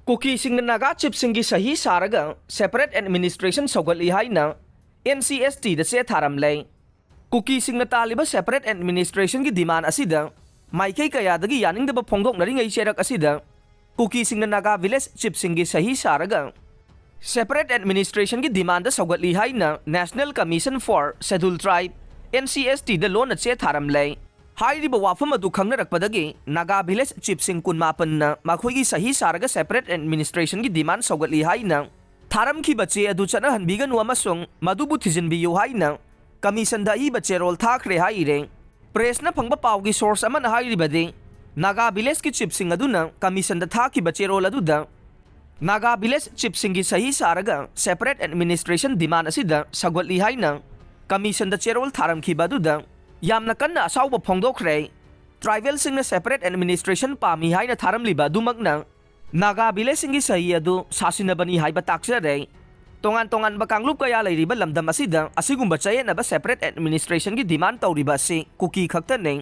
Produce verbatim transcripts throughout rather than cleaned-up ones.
ꯀꯨꯀꯤꯁꯤꯡꯅ ꯅꯥꯒꯥ ꯆꯤꯞꯁꯤꯡꯒꯤ ꯁꯍꯤ ꯁꯥꯔꯒ separate administration ꯁꯧꯒꯠꯂꯤ ꯍꯥꯏꯅ N C S ꯇꯤꯗ ꯆꯦ ꯊꯥꯔꯝꯂꯦ꯫ ꯀꯨꯀꯤꯁꯤꯡꯅ ꯇꯥꯜꯂꯤꯕ ꯁꯦꯄꯔꯦꯠ ꯑꯦꯗꯃꯤꯅꯤꯁꯇ꯭ꯔꯦꯁꯟꯒꯤ ꯗꯤꯃꯥꯟ ꯑꯁꯤꯗ ꯃꯥꯏꯀꯩ ꯀꯌꯥꯗꯒꯤ ꯌꯥꯅꯤꯡꯗꯕ ꯐꯣꯡꯗꯣꯛꯅꯔꯤꯉꯩ ꯆꯩꯔꯛ ꯑꯁꯤꯗ ꯀꯨꯀꯤꯁꯤꯡꯅ ꯅꯥꯒꯥ ꯚꯤꯂꯦꯖ ꯆꯤꯞꯁꯤꯡꯒꯤ ꯁꯍꯤ ꯁꯥꯔꯒ ꯁꯦꯄꯔꯦꯠ ꯑꯦꯗꯃꯤꯅꯤꯁꯇ꯭ꯔꯦꯁꯟꯒꯤ ꯗꯤꯃꯥꯟꯗ ꯁꯧꯒꯠꯂꯤ ꯍꯥꯏꯅ National Commission for Scheduled Tribe, N C S T, ꯗ ꯂꯣꯟꯅ ꯆꯦ ꯊꯥꯔꯝꯂꯦ꯫ ꯍꯥꯏꯔꯤꯕ ꯋꯥꯐꯝ ꯑꯗꯨ ꯈꯪꯅꯔꯛꯄꯗꯒꯤ ꯅꯥꯒꯥ ꯚꯤꯂꯦꯖ ꯆꯤꯞꯁꯤꯡ ꯀꯨꯟꯃꯥꯄꯟꯅ ꯃꯈꯣꯏꯒꯤ ꯁꯍꯤ ꯁꯥꯔꯒ ꯁꯦꯄꯔꯦꯠ ꯑꯦꯗꯃꯤꯅꯤꯁꯇ꯭ꯔꯦꯁꯟꯒꯤ ꯗꯤꯃꯥꯟ ꯁꯧꯒꯠꯂꯤ ꯍꯥꯏꯅ ꯊꯥꯔꯝꯈꯤꯕ ꯆꯦ ꯑꯗꯨ ꯆꯠꯅꯍꯟꯕꯤꯒꯅꯨ ꯑꯃꯁꯨꯡ ꯃꯗꯨꯕꯨ ꯊꯤꯖꯤꯟꯕꯤꯌꯨ ꯍꯥꯏꯅ ꯀꯃꯤꯁꯟꯗ ꯑꯏꯕ ꯆꯦꯔꯣꯜ ꯊꯥꯈ꯭ꯔꯦ ꯍꯥꯏꯔꯦ꯫ ꯄ꯭ꯔꯦꯁꯅ ꯐꯪꯕ ꯄꯥꯎꯒꯤ ꯁꯣꯔꯁ ꯑꯃꯅ ꯍꯥꯏꯔꯤꯕꯗꯤ, ꯅꯥꯒꯥ ꯚꯤꯂꯦꯖꯀꯤ ꯆꯤꯞꯁꯤꯡ ꯑꯗꯨꯅ ꯀꯃꯤꯁꯟꯗ ꯊꯥꯈꯤꯕ ꯆꯦꯔꯣꯜ ꯑꯗꯨꯗ ꯅꯥꯒꯥ ꯚꯤꯂꯦꯖ ꯆꯤꯞꯁꯤꯡꯒꯤ ꯁꯍꯤ ꯁꯥꯔꯒ ꯁꯦꯄꯔꯦꯠ ꯑꯦꯗꯃꯤꯅꯤꯁꯇ꯭ꯔꯦꯁꯟ ꯗꯤꯃꯥꯟ ꯑꯁꯤꯗ ꯁꯧꯒꯠꯂꯤ ꯍꯥꯏꯅ ꯀꯃꯤꯁꯟꯗ ꯆꯦꯔꯣꯜ ꯊꯥꯔꯝꯈꯤꯕ ꯑꯗꯨꯗ ꯌꯥꯝꯅ ꯀꯟꯅ ꯑꯁꯥꯎꯕ ꯐꯣꯡꯗꯣꯛꯈ꯭ꯔꯦ꯫ ꯇ꯭ꯔꯥꯏꯕꯦꯜꯁꯤꯡꯅ ꯁꯦꯄꯔꯦꯠ ꯑꯦꯗꯃꯤꯅꯤꯁꯇ꯭ꯔꯦꯁꯟ ꯄꯥꯝꯃꯤ ꯍꯥꯏꯅ ꯊꯥꯔꯝꯂꯤꯕ ꯑꯗꯨꯃꯛꯅ ꯅꯥꯒꯥ ꯚꯤꯂꯦꯖꯁꯤꯡꯒꯤ ꯁꯍꯤ ꯑꯗꯨ ꯁꯥꯁꯤꯟꯅꯕꯅꯤ ꯍꯥꯏꯕ ꯇꯥꯛꯆꯔꯦ꯫ ꯇꯣꯉꯥꯟ ꯇꯣꯉꯥꯟꯕ ꯀꯥꯡꯂꯨꯞ ꯀꯌꯥ ꯂꯩꯔꯤꯕ ꯂꯝꯗꯝ ꯑꯁꯤꯗ ꯑꯁꯤꯒꯨꯝꯕ ꯆꯌꯦꯠꯅꯕ ꯁꯦꯄꯔꯦꯠ ꯑꯦꯗꯃꯤꯅꯤꯁꯇ꯭ꯔꯦꯁꯟꯒꯤ ꯗꯤꯃꯥꯟ ꯇꯧꯔꯤꯕ ꯑꯁꯤ ꯀꯨꯀꯤ ꯈꯛꯇꯅꯤ꯫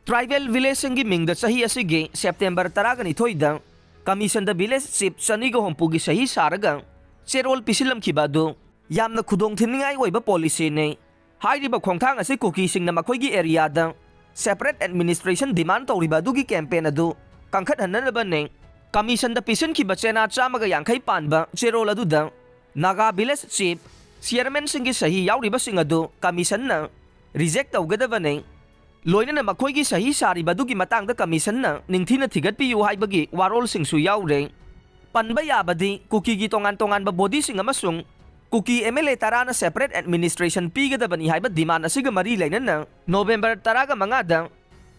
ꯇ꯭ꯔꯥꯏꯕꯦꯜ ꯚꯤꯂꯦꯖꯁꯤꯡꯒꯤ ꯃꯤꯡꯗ ꯆꯍꯤ ꯑꯁꯤꯒꯤ ꯁꯦꯞꯇꯦꯝꯕꯔ ꯇꯔꯥꯒ ꯅꯤꯊꯣꯏꯗ ꯀꯃꯤꯁꯟꯗ ꯚꯤꯂꯦꯖ ꯆꯤꯞ ꯆꯅꯤꯒ ꯍꯨꯝꯐꯨꯒꯤ ꯁꯍꯤ ꯁꯥꯔꯒ ꯆꯦꯔꯣꯜ ꯄꯤꯁꯤꯜꯂꯝꯈꯤꯕ ꯑꯗꯨ ꯌꯥꯝꯅ ꯈꯨꯗꯣꯡꯊꯤꯅꯤꯡꯉꯥꯏ ꯑꯣꯏꯕ ꯄꯣꯂꯤꯁꯤꯅꯤ꯫ ꯍꯥꯏꯔꯤꯕ ꯈꯣꯡꯊꯥꯡ ꯑꯁꯤ ꯀꯨꯀꯤꯁꯤꯡꯅ ꯃꯈꯣꯏꯒꯤ ꯑꯦꯔꯤꯌꯥꯗ ꯁꯦꯄꯔꯦꯠ ꯑꯦꯗꯃꯤꯅꯤꯁꯇ꯭ꯔꯦꯁꯟ ꯗꯤꯃꯥꯟ ꯇꯧꯔꯤꯕ ꯑꯗꯨꯒꯤ ꯀꯦꯝꯄꯦꯟ ꯑꯗꯨ ꯀꯟꯈꯠꯍꯟꯅꯅꯕꯅꯤ꯫ ꯀꯃꯤꯁꯟꯗ ꯄꯤꯁꯤꯟꯈꯤꯕ ꯆꯦꯅꯥ ꯆꯥꯝꯃꯒ ꯌꯥꯡꯈꯩ ꯄꯥꯟꯕ ꯆꯦꯔꯣꯜ ꯑꯗꯨꯗ ꯅꯥꯒꯥ ꯚꯤꯂꯦꯖ ꯆꯤꯞ ꯆꯤꯌꯔꯃꯦꯟꯁꯤꯡꯒꯤ ꯁꯍꯤ ꯌꯥꯎꯔꯤꯕꯁꯤꯡ ꯑꯗꯨ ꯀꯃꯤꯁꯟꯅ ꯔꯤꯖꯦꯛ ꯇꯧꯒꯗꯕꯅꯤ꯫ ꯂꯣꯏꯅꯅ ꯃꯈꯣꯏꯒꯤ ꯁꯍꯤ ꯁꯥꯔꯤꯕ ꯑꯗꯨꯒꯤ ꯃꯇꯥꯡꯗ ꯀꯃꯤꯁꯟꯅ ꯅꯤꯡꯊꯤꯅ ꯊꯤꯒꯠꯄꯤꯌꯨ ꯍꯥꯏꯕꯒꯤ ꯋꯥꯔꯣꯜꯁꯤꯡꯁꯨ ꯌꯥꯎꯔꯦ꯫ ꯄꯟꯕ ꯌꯥꯕꯗꯤ, ꯀꯨꯀꯤꯒꯤ ꯇꯣꯉꯥꯟ ꯇꯣꯉꯥꯟꯕ ꯕꯣꯗꯤꯁꯤꯡ ꯑꯃꯁꯨꯡ ꯀꯨꯀꯤ ꯑꯦꯝ ꯑꯦꯜ ꯑꯦ ꯇꯔꯥꯅ ꯁꯦꯄꯔꯦꯠ ꯑꯦꯗꯃꯤꯅꯤꯁꯇ꯭ꯔꯦꯁꯟ ꯄꯤꯒꯗꯕꯅꯤ ꯍꯥꯏꯕ ꯗꯤꯃꯥꯟ ꯑꯁꯤꯒ ꯃꯔꯤ ꯂꯩꯅꯅ ꯅꯣꯕꯦꯝꯕꯔ ꯇꯔꯥꯒ ꯃꯉꯥꯗ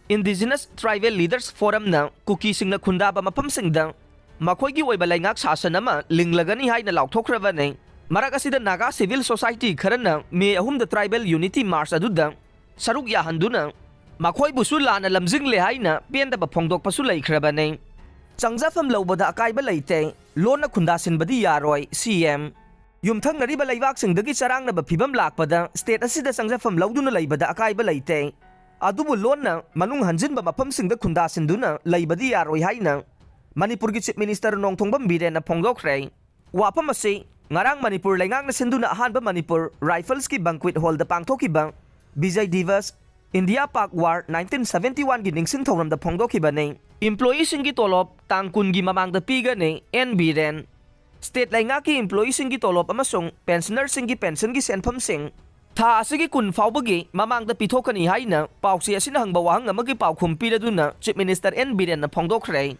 ꯏꯟꯗꯤꯖꯤꯅꯁ ꯇ꯭ꯔꯥꯏꯕꯦꯜ ꯂꯤꯗꯔꯁ ꯐꯣꯔꯝꯅ ꯀꯨꯀꯤꯁꯤꯡꯅ ꯈꯨꯟꯗꯥꯕ ꯃꯐꯝꯁꯤꯡꯗ ꯃꯈꯣꯏꯒꯤ ꯑꯣꯏꯕ ꯂꯩꯉꯥꯛ ꯁꯥꯁꯟ ꯑꯃ ꯂꯤꯡꯂꯒꯅꯤ ꯍꯥꯏꯅ ꯂꯥꯎꯊꯣꯛꯈ꯭ꯔꯕꯅꯤ꯫ ꯃꯔꯛ ꯑꯁꯤꯗ ꯅꯥꯒꯥ ꯁꯤꯚꯤꯜ ꯁꯣꯁꯥꯏꯇꯤ ꯈꯔꯅ ꯃꯦ ꯑꯍꯨꯝꯗ ꯇ꯭ꯔꯥꯏꯕꯦꯜ ꯌꯨꯅꯤꯇꯤ ꯃꯥꯔꯆ ꯑꯗꯨꯗ ꯁꯔꯨꯛ ꯌꯥꯍꯟꯗꯨꯅ ꯃꯈꯣꯏꯕꯨꯁꯨ ꯂꯥꯟꯅ ꯂꯝꯖꯤꯡꯂꯦ ꯍꯥꯏꯅ ꯄꯦꯟꯗꯕ ꯐꯣꯡꯗꯣꯛꯄꯁꯨ ꯂꯩꯈ꯭ꯔꯕꯅꯤ꯫ ꯆꯪꯖꯐꯝ ꯂꯧꯕꯗ ꯑꯀꯥꯏꯕ ꯂꯩꯇꯦ, ꯂꯣꯟꯅ ꯈꯨꯟꯗꯥꯁꯤꯟꯕꯗꯤ ꯌꯥꯔꯣꯏ, ꯁꯤ ꯑꯦꯝ꯫ ꯌꯨꯝꯊꯪꯅꯔꯤꯕ ꯂꯩꯕꯥꯛꯁꯤꯡꯗꯒꯤ ꯆꯔꯥꯡꯅꯕ ꯐꯤꯚꯝ ꯂꯥꯛꯄꯗ ꯁ꯭ꯇꯦꯠ ꯑꯁꯤꯗ ꯆꯪꯖꯐꯝ ꯂꯧꯗꯨꯅ ꯂꯩꯕꯗ ꯑꯀꯥꯏꯕ ꯂꯩꯇꯦ, ꯑꯗꯨꯕꯨ ꯂꯣꯟꯅ ꯃꯅꯨꯡ ꯍꯟꯖꯤꯟꯕ ꯃꯐꯝꯁꯤꯡꯗ ꯈꯨꯟꯗꯥꯁꯤꯟꯗꯨꯅ ꯂꯩꯕꯗꯤ ꯌꯥꯔꯣꯏ ꯍꯥꯏꯅ ꯃꯅꯤꯄꯨꯔꯒꯤ Chief Minister ꯅꯣꯡꯊꯣꯝꯕꯝ ꯕꯤꯔꯦꯟꯅ ꯐꯣꯡꯗꯣꯛꯈ꯭ꯔꯦ꯫ ꯋꯥꯐꯝ ꯑꯁꯤ ꯉꯔꯥꯡ ꯃꯅꯤꯄꯨꯔ ꯂꯩꯉꯥꯛꯅ ꯁꯤꯟꯗꯨꯅ ꯑꯍꯥꯟꯕ ꯃꯅꯤꯄꯨꯔ Riflesꯀꯤ Banquet Hallꯗ ꯄꯥꯡꯊꯣꯛꯈꯤꯕ ꯕꯤꯖꯩ ꯗꯤꯋꯁ, ꯏꯟꯗꯤꯌꯥ ꯄꯥꯛ ꯋꯥꯔ nineteen seventy oneꯒꯤ ꯅꯤꯡꯁꯤꯡ ꯊꯧꯔꯝꯗ ꯐꯣꯡꯗꯣꯛꯈꯤꯕꯅꯤ꯫ Employeeꯁꯤꯡꯒꯤ ꯇꯣꯂꯣꯞ ꯇꯥꯡ ꯀꯨꯟꯒꯤ ꯃꯃꯥꯡꯗ ꯄꯤꯒꯅꯤ, ꯑꯦꯟ ꯕꯤꯔꯦꯟ꯫ State ꯂꯩꯉꯥꯛꯀꯤ employeeꯁꯤꯡꯒꯤ ꯇꯣꯂꯣꯞ ꯑꯃꯁꯨꯡ pensionerꯁꯤꯡꯒꯤ pensionꯒꯤ ꯁꯦꯟꯐꯝꯁꯤꯡ ꯊꯥ ꯑꯁꯤꯒꯤ ꯀꯨꯟ ꯐꯥꯎꯕꯒꯤ ꯃꯃꯥꯡꯗ ꯄꯤꯊꯣꯛꯀꯅꯤ ꯍꯥꯏꯅ ꯄꯥꯎꯆꯦ ꯑꯁꯤꯅ ꯍꯪꯕ ꯋꯥꯍꯪ ꯑꯃꯒꯤ ꯄꯥꯎꯈꯨꯝ ꯄꯤꯔꯗꯨꯅ Chief Minister ꯑꯦꯟ ꯕꯤꯔꯦꯟꯅ ꯐꯣꯡꯗꯣꯛꯈ꯭ꯔꯦ꯫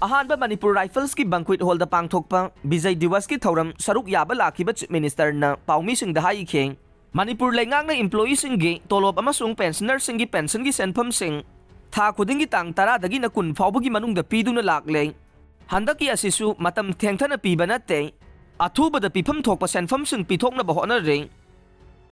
ꯑꯍꯥꯟꯕ ꯃꯅꯤꯄꯨꯔ Riflesꯀꯤ Banquet Hallꯗ ꯄꯥꯡꯊꯣꯛꯄ ꯕꯤꯖꯩ ꯗꯤꯋꯁꯀꯤ ꯊꯧꯔꯝ ꯁꯔꯨꯛ ꯌꯥꯕ ꯂꯥꯛꯈꯤꯕ Chief Ministerꯅ ꯄꯥꯎꯃꯤꯁꯤꯡꯗ ꯍꯥꯏꯈꯤ, ꯃꯅꯤꯄꯨꯔ ꯂꯩꯉꯥꯛꯅ employeeꯁꯤꯡꯒꯤ ꯇꯣꯂꯣꯞ ꯑꯃꯁꯨꯡ pensionerꯁꯤꯡꯒꯤ pensionꯒꯤ ꯁꯦꯟꯐꯝꯁꯤꯡ ꯊꯥ ꯈꯨꯗꯤꯡꯒꯤ ꯇꯥꯡ ꯇꯔꯥꯗꯒꯤꯅ ꯀꯨꯟ ꯐꯥꯎꯕꯒꯤ ꯃꯅꯨꯡꯗ ꯄꯤꯗꯨꯅ ꯂꯥꯛꯂꯦ꯫ ꯍꯟꯗꯛꯀꯤ ꯑꯁꯤꯁꯨ ꯃꯇꯝ ꯊꯦꯡꯊꯅ ꯄꯤꯕ ꯅꯠꯇꯦ꯫ ꯑꯊꯨꯕꯗ ꯄꯤꯐꯝ ꯊꯣꯛꯄ ꯁꯦꯟꯐꯝꯁꯤꯡ ꯄꯤꯊꯣꯛꯅꯕ ꯍꯣꯠꯅꯔꯦ꯫